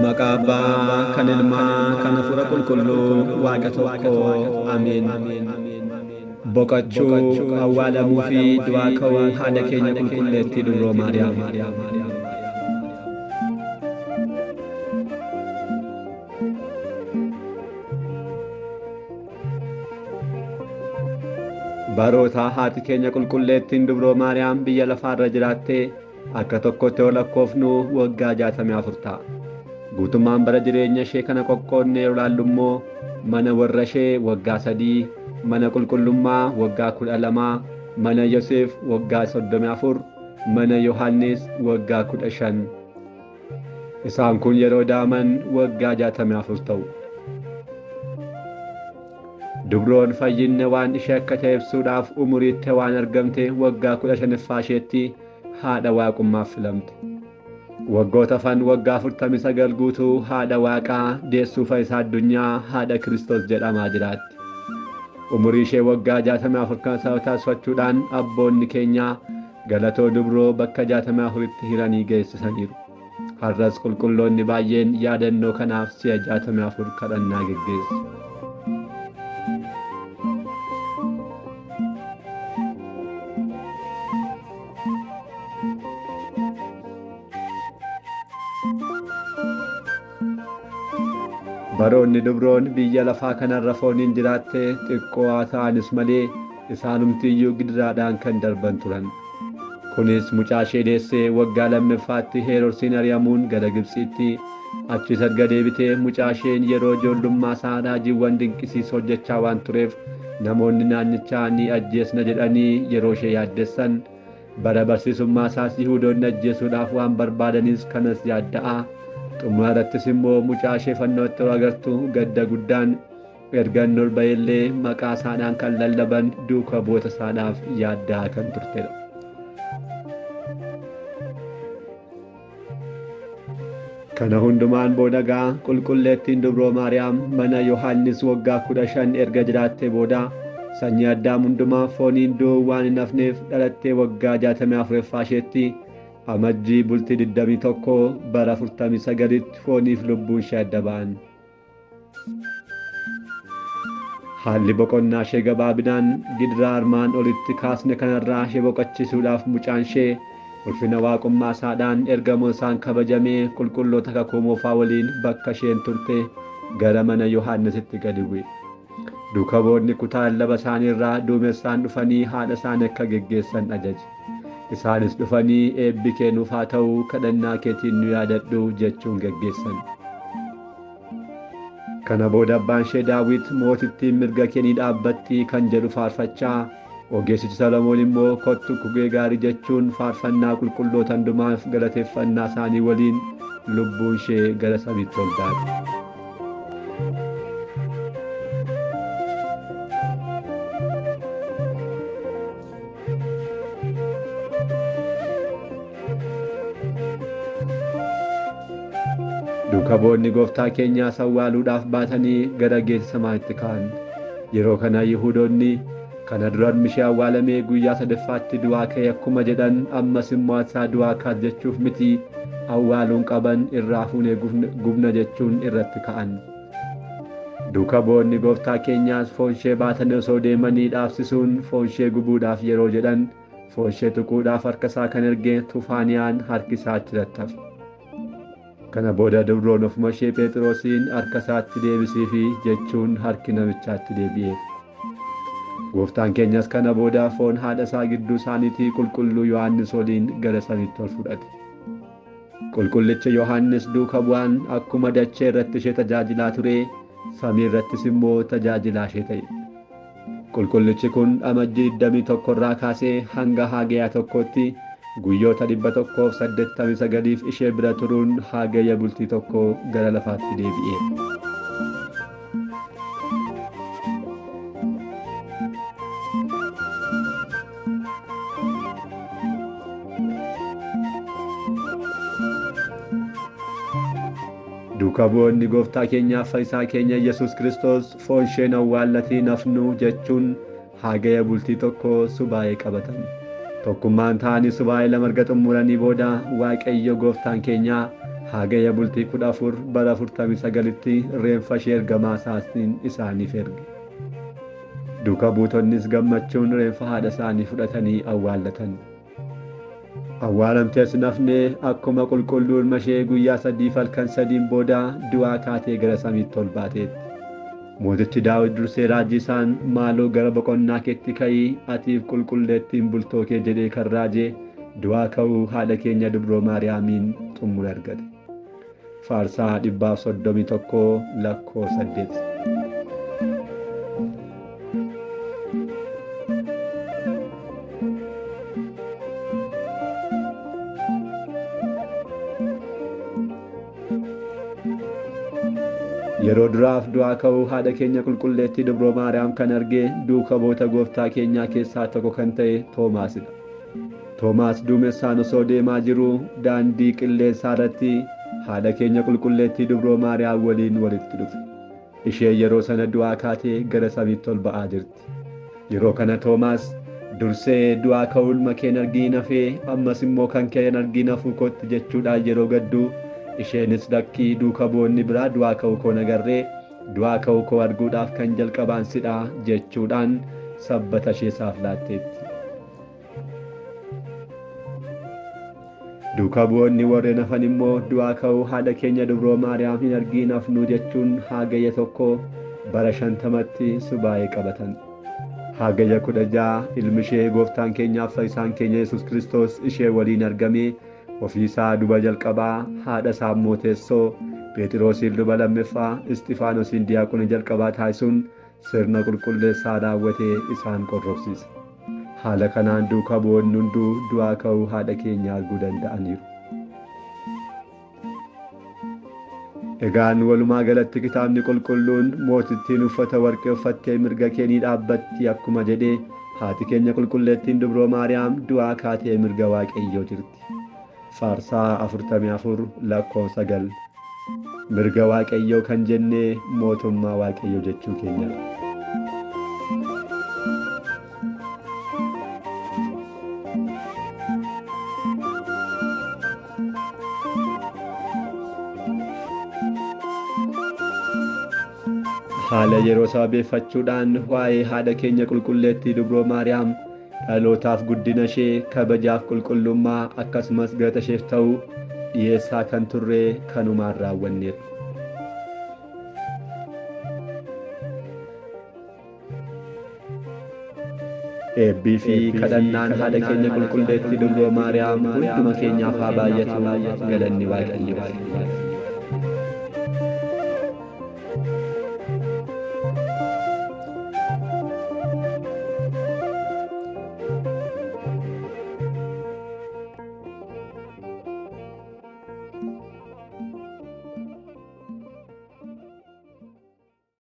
Maqaa Abbaa kan Ilmaa kan Hafuura Qulqulluu Waaqa tokko Ameen. Boqochuu, awwaalamuu fi du'aa ka'uu haadha keenya qulqulleettii Dubroo Maariyaam. Baroota haati keenya qulqulleettiin Dubroo Maariyaam biyya lafaarra jiraattee akka tokkotti yoo lakkoofnu waggaa 64 ta'a. Guutummaan bara jireenya ishee kana qoqqoodnee yeroo ilaallu immoo mana warra ishee waggaa 3, mana qulqullummaa waggaa 12, mana Yoseef waggaa 34, mana Yohaannis waggaa 15. Isaan kun yeroo daaman waggaa 64 ta'u. Dubroon fayyinne waan ishee akka ta'e ibsuudhaaf umuriitti waan argamte waggaa 15ffaa isheetti haadha waaqummaaf filamte. Waggoota hafan waggaa 49 guutuu haadha waaqaa deessuu fayyisaa addunyaa haadha Kiristoos jedhamaa jiraatti. Umurii ishee waggaa 64 kan sababa taasifachuudhaan abboonni keenyaa galatoo dubroo bakka 64tti hiranii geessisaniiru. Har'as qulqulloonni baay'een yaadannoo kanaaf si'a 64 kadhannaa geggeessu. Baroonni dubroon biyya lafaa kanarra fooniin jiraatte xiqqoo haa ta'anis malee isaanumti iyyuu gidiraadhaan kan darban turan. Kunis mucaa ishee deessee waggaa lammaffaatti Heerodsiin ari'amuun gara Gibxiitti, achis erga deebitee mucaa isheen yeroo ijoollummaa isaa raajiiwwan dinqisiisoo hojjechaa waan tureef namoonni naannichaa ni ajjeesna jedhanii yeroo ishee yaaddessan, bara barsiisummaa isaas Yihuudoonni ajjeesuudhaaf waan barbaadanis kanas yaadda'aa, xumura irrattis immoo mucaa ishee fannootti yeroo agartu gadda guddaan erga inni ol ba'ellee maqaa isaadhaan kan lallaban duuka bu'oota isaadhaaf yaaddaa kan turtedha. Kana hundumaan booda gaa qulqulleettiin Dubroo Maariyaam mana Yohaannis waggaa 15 erga jiraattee booda sanyii Addaam hundumaa fooniin du'uu waan hin hafneef dhalattee waggaa 64ffaa isheetti Amajjii bultii 21 bara 49tti fooniif lubbuun ishee adda ba'an. Haalli boqonnaa ishee gabaabinaan gidiraa armaan olitti kaasne kanarraa ishee boqochiisuudhaaf mucaan ishee ulfina waaqummaa isaadhaan ergamoota isaan kabajamee qulqulloota kakuu moofaa waliin bakka isheen turte gara mana Yohaannisitti gadi bu'e. Duuka bu'oonni kutaa lallaba isaanii irraa duumessaan dhufanii haadha isaanii akka geggeessan ajaje. Isaanis dhufanii eebbi kee nuuf haa ta'u kadhannaa keetiin nu yaadadhu jechuun geggeessan. Kana booda abbaan ishee Daawit mootittiin mirga kee ni dhaabbatti kan jedhu faarfachaa, ogeessichi Solomoon immoo kottu gugee gaarii jechuun faarfannaa qulqulloota hundumaaf galateeffannaa isaanii waliin lubbuun ishee gara samiitti ol baate. Duuka bu'oonni gooftaa keenyaas awwaaluudhaaf baatanii gara Geetsemaanitti ka'an. Yeroo kana Yihuudoonni, Kana dura harmi ishee awwaalamee guyyaa sadaffaatti du'aa ka'e akkuma jedhan ammas immoo isaa du'aa kaas jechuuf miti awwaaluun qaban irraa fuunee gubna jechuun irratti ka'an. Duuka bu'oonni gooftaa keenyaas foon ishee baatanii osoo deemanii dhaabsisuun foon ishee gubuudhaaf yeroo jedhan foon ishee tuquudhaaf harka isaa kan erge Tufaaniyaan harki isaa achirratti hafe. Kana booda dubroon ofuma ishee Phexrosiin harka isaatti deebisiifi jechuun harki namichaatti deebi'eef. Gooftaan keenyas kana booda foon haadha isaa gidduu isaaniitii qulqulluu Yohaannis waliin gara samiitti ol fudhate. Qulqullichi Yohaannis duuka bu'aan akkuma dachee irratti ishee tajaajilaa ture, samii irrattis immoo tajaajilaa ishee ta'e. Qulqullichi kun Amajjii 21 irraa kaasee hanga Hagaya 1tti guyyoota 189f ishee bira turuun Hagayya bultii 1 gara lafaatti deebi'e. Duuka bu'oonni gooftaa keenyaaf fayyisaa keenya Yesuus Kiristoos foon isheen awwaallatiin hafnu jechuun hagaya bultii tokko subaa'ee qabatan. Tokkummaan ta'anii subaa'ee lama erga xumuranii booda Waaqayyo gooftaan keenya hagaya bultii 14 bara 49tti reenfa ishee ergamaa isaatiin isaaniif erge. Duuka buutonnis gammachuun reenfa haadha isaanii fudhatanii awwaallatan. Awwaalamtees nafnee akkuma qulqulluu ilma ishee guyyaa sadiif halkan sadiin booda du'aa kaatee gara samiitti ol baateetti. Mootichi Daawit dursee raajii isaan maaloo gara boqonnaa keetti ka'ii atiif qulqulleettiin bultoo kee jedhee kan raajee du'aa ka'uu haadha keenya dubroo Maariyaamiin xumura argate. Faarsaa 131 lakkoofsa 8. Yeroo duraaf du'aa ka'uu haadha keenya qulqulleettii dubroo Maariyaam kan arge duuka bu'oota gooftaa keenyaa keessaa tokko kan ta'e Toomaasidha. Toomaas duumessaan osoo deemaa jiruu daandii qilleensaa irratti haadha keenya qulqulleettii dubroo Maariyaam waliin walitti dhufe. Isheen yeroo sana du'aa kaatee gara samiitti ol ba'aa jirti. Yeroo kana Toomaas dursee du'aa ka'uu ilma kee hin argiin hafee ammas immoo kan kee hin argiin hafuu kootti jechuudhaan yeroo gadduu isheenis lakkii duuka bu'oonni biraa du'aa ka'uu koo nagarree du'aa ka'uu koo arguudhaaf kan jalqabaan sidhaa jechuudhaan sabbata ishee isaaf laatteetti. Duuka bu'oonni warreen hafan immoo du'aa ka'uu haadha keenya dubroo Maariyaam hin argiin hafnuu jechuun hagayya 1 bara 50tti subaa'ee qabatan. Hagayya 16 ilmi ishee gooftaan keenyaaf fayyisaan keenya Yesuus Kiristoos ishee waliin argamee ofii isaa duba jalqabaa haadha isaa immoo teessoo Pheexiroosiin luba lammaffaa Isxifaanosiin diyaaqonii jalqabaa taasisuun sirna qulqulleessaa raawwatee isaan qorrobsiise. Haala kanaan duuka bu'oonni hunduu du'aa ka'uu haadha keenya arguu danda'aniiru. Egaan walumaa galatti kitaabni qulqulluun mootittiin uffata warqee uffattee mirga kee ni dhaabbatti akkuma jedhee haati keenya qulqulleettiin dubroo Maariyaam du'aa kaatee mirga Waaqayyoo jirti. Faarsaa 44 lakkoofsa 9. Mirga Waaqayyoo kan jennee mootummaa Waaqayyoo jechuu keenyadha. Haala yeroo sababeeffachuudhaan waa'ee haadha keenya qulqulleettii dubroo Maariyaam dhalootaaf guddina ishee kabajaaf qulqullummaa akkasumas galata isheef ta'u dhiyeessaa kan turre kanumaan raawwanneerra. Eebbii fi kadhannaan haadha keenya qulqulleettii dubroo Maariyaam hunduma keenyaaf haa baay'atu galanni Waaqayyoof.